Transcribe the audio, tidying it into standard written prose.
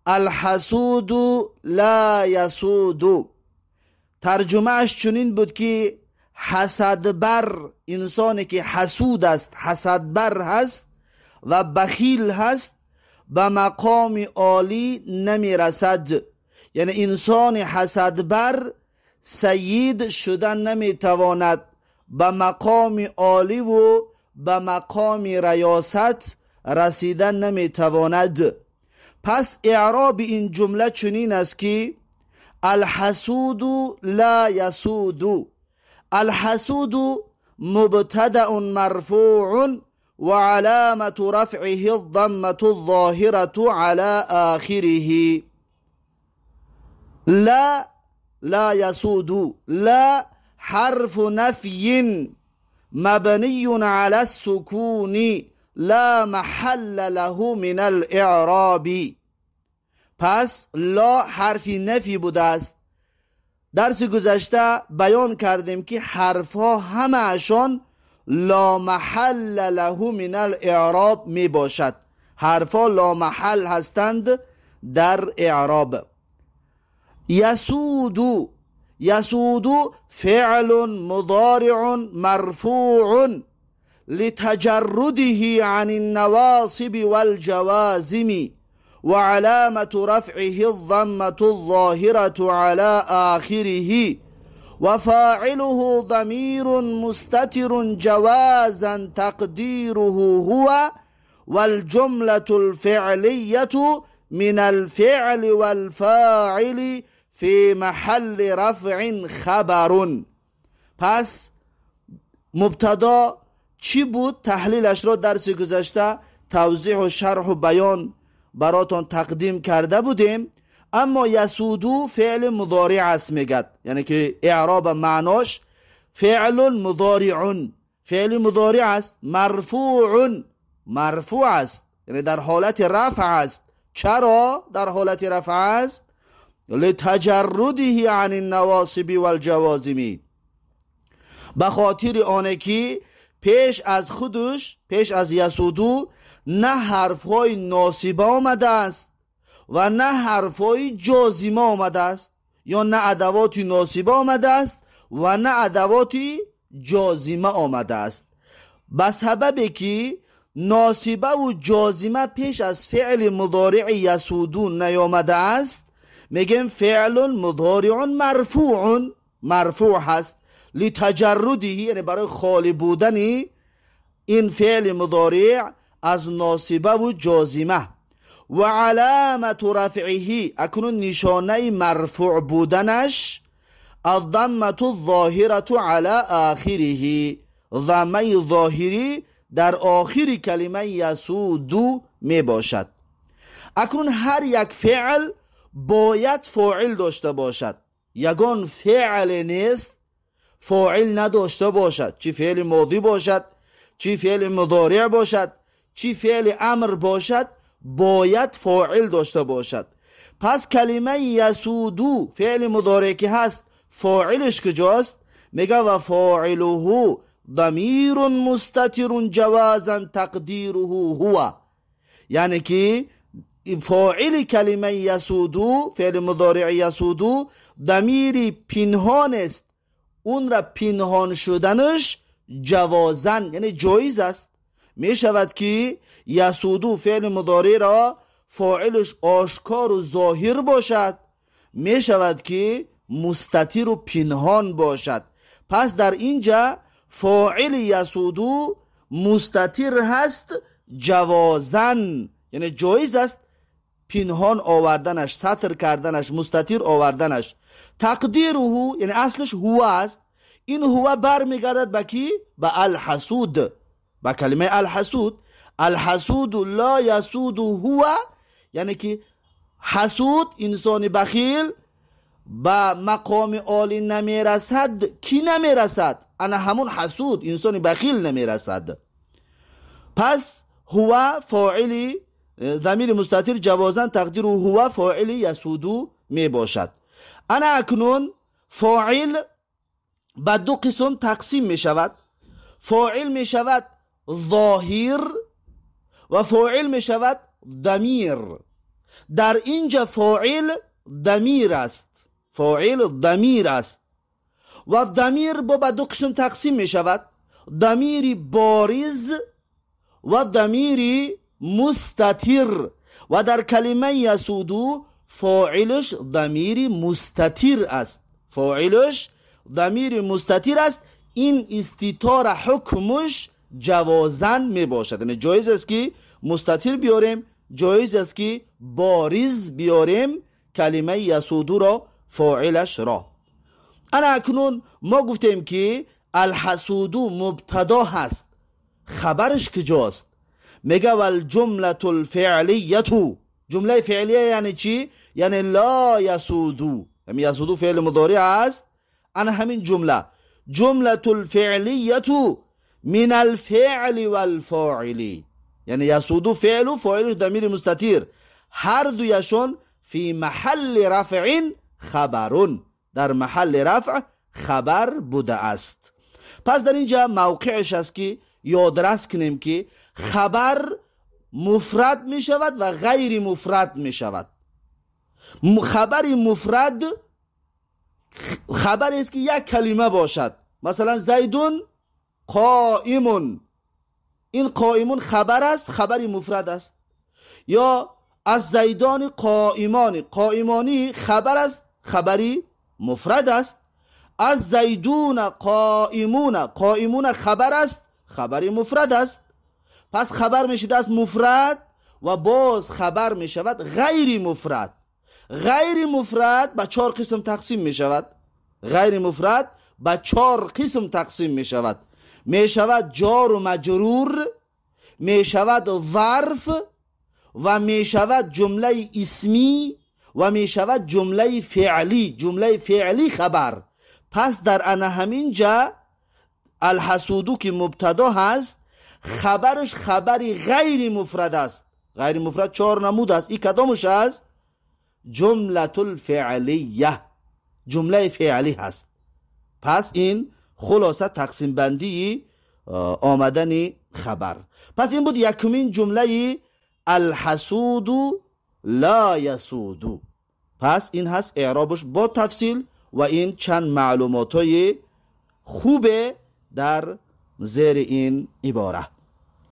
الحسود لا یسود. ترجمهش چنین بود که حسدبر، انسانی که حسود است، حسدبر هست و بخیل هست، به مقام عالی نمیرسد. یعنی انسان حسدبر سید شدن نمیتواند، به مقام عالی و به مقام ریاست رسیدن نمیتواند. پس اعراب این جمله چنین است که الحسود لا یسود. الحسود مبتدأ مرفوع وعلامة رفعه الضمة الظاهرة على آخره. لا لا يسود، لا حرف نفي مبني على السكون لا محل له من الإعراب. پس لا حرف نفی بوده است. درس گذشته بیان کردیم که حرفها همه‌شان لا محل له من الاعراب می باشد. حرفها لا محل هستند در اعراب. یسود، یسود فعل مضارع مرفوع لتجرده عن النواصب والجوازم وعلامة رفعه الضمة الظاهرة على آخره وفاعله ضمير مستتر جوازا تقديره هو والجملة الفعلية من الفعل والفاعل في محل رفع خبر. پس مبتدا چی بود؟ تحلیلش را درس گذشته توضیح و شرح و بیان براتون تقدیم کرده بودیم. اما یسودو فعل مضارع است میگد، یعنی که اعراب معناش فعل مضارع، فعل مضارع است، مرفوع، مرفوع است، یعنی در حالت رفع است. چرا در حالت رفع است؟ لتجرده عن النواصب والجوازم، به خاطر آنه که پیش از خودش، پیش از یسودو نه حرفهای ناصبه آمده است و نه حرفهای جازمه آمده است، یا نه ادوات ناصبه آمده است و نه ادوات جازمه آمده است. به سبب که ناصبه و جازمه پیش از فعل مضارع یسودو نیامده است، میگیم فعل مضارع مرفوع، مرفوع هست لتجرده، یعنی برای خالی بودن این فعل مضارع از ناصبه و جازمه. و علامت رفعه، اکنون نشانه مرفوع بودنش الضمة الظاهرة على آخره، ضمه ظاهری در آخر کلمه یسودو می باشد. اکنون هر یک فعل باید فاعل داشته باشد، یگان فعل نیست فاعل نداشته باشد، چی فعل ماضی باشد، چی فعل مضارع باشد، چی فعل امر باشد، باید فاعل داشته باشد. پس کلمه یسودو فعل مضارع که هست فاعلش کجاست؟ میگه و فاعله ضمیر مستتر جوازا تقدیره هو، یعنی که فاعل کلمه یسودو، فعل مضارع یسودو، ضمیر پنهان است، اون را پنهان شدنش جوازن، یعنی جایز است. می شود که یسودو فعل مضارع را فاعلش آشکار و ظاهر باشد، می شود که مستتر و پنهان باشد. پس در اینجا فاعل یسودو مستتر هست جوازن، یعنی جایز است پنهان آوردنش، ستر کردنش، مستتر آوردنش. تقدیره یعنی اصلش هو است، این هو برمیگردد به کی؟ به الحسود، به کلمه الحسود. الحسود لا یسود هو، یعنی که حسود انسان بخیل به مقام عالی نمیرسد. کی نمیرسد؟ انا همون حسود انسان بخیل نمیرسد. پس هو فاعلی ضمیر مستتر جوازا تقدیر هو فاعل یسودو می باشد. انا اکنون فاعل به دو قسم تقسیم می شود. فاعل می شود ظاهر و فاعل می شود ضمیر. Дар инҷа фоил дамир аст, фоил дамир аст ва дамир бо ба ду қисм тақсим мешавад: дамири бориз ва дамири мустатир. Ва дар калимаи ясуду фоилаш дамири мустатир аст, фоилаш дамири мустатир аст. Ин иститора ҳукмаш ҷавозан мебошад, яъне ҷоиз аст ки мустатир биёрем, ҷоиз аст ки бориз биёрем калимаи ясудуро, фоилашро. Ана акнун мо гуфтем ки алҳасуду мубтадо ҳаст, хабараш куҷост? Мега валҷумлату лфеълияту. Ҷумлаи феълия яъне чӣ? Яъне ла ясуду, ҳамин ясуду феъли мудори аст. Ана ҳамин ҷумла ҷумлату лфеълияту мин алфеъли валфоили, яъне ясуду феълу фоилу дамири мустатир, ҳар дуяшон фи маҳалли рафъин хабарун, дар маҳалли рафъ хабар будааст. Пас дар инҷа мавқеъш аст ки ёдрас кунем ки хабар муфрад мешавад ва ғайри муфрад мешавад. Хабари муфрад хабарест ки як калима бошад, масалан зайдун қоимун, ин қоимун хабар аст, хабари муфрад аст. Ё аз зайдони қоимони, қоимонӣ хабар аст, хабари муфрад аст. Аз зайдуна қоимуна, қоимуна хабар аст, хабари муфрад аст. Пас хабар мешудааст муфрад ва боз хабар мешавад ғайри муфрад. Ғайри муфрад ба чор қисм тақсим мешавад. Ғайри муфрад ба чор қисм тақсим мешавад. Мешавад ҷору маҷрур, мешавад зарф ва мешавад ҷумлаи исмӣ ва мешавад ҷумлаи феълӣ, ҷумлаи феълӣ хабар. Пас дар ана ҳамин ҷа алҳасуду ки мубтадо ҳаст, хабараш хабари ғайри муфрад аст. Ғайри муфрад чор намуд аст. И кадомаш аст? Ҷумлатул феълия, ҷумлаи феълӣ ҳаст. Пас ин хулоса тақсимбандии омадани хабар. Пас ин буд якумин ҷумлаи алҳасуду ла ясуду. Пас ин ҳаст эъробаш бо тафсил ва ин чанд маълумотҳои хубе дар зери ин ибора.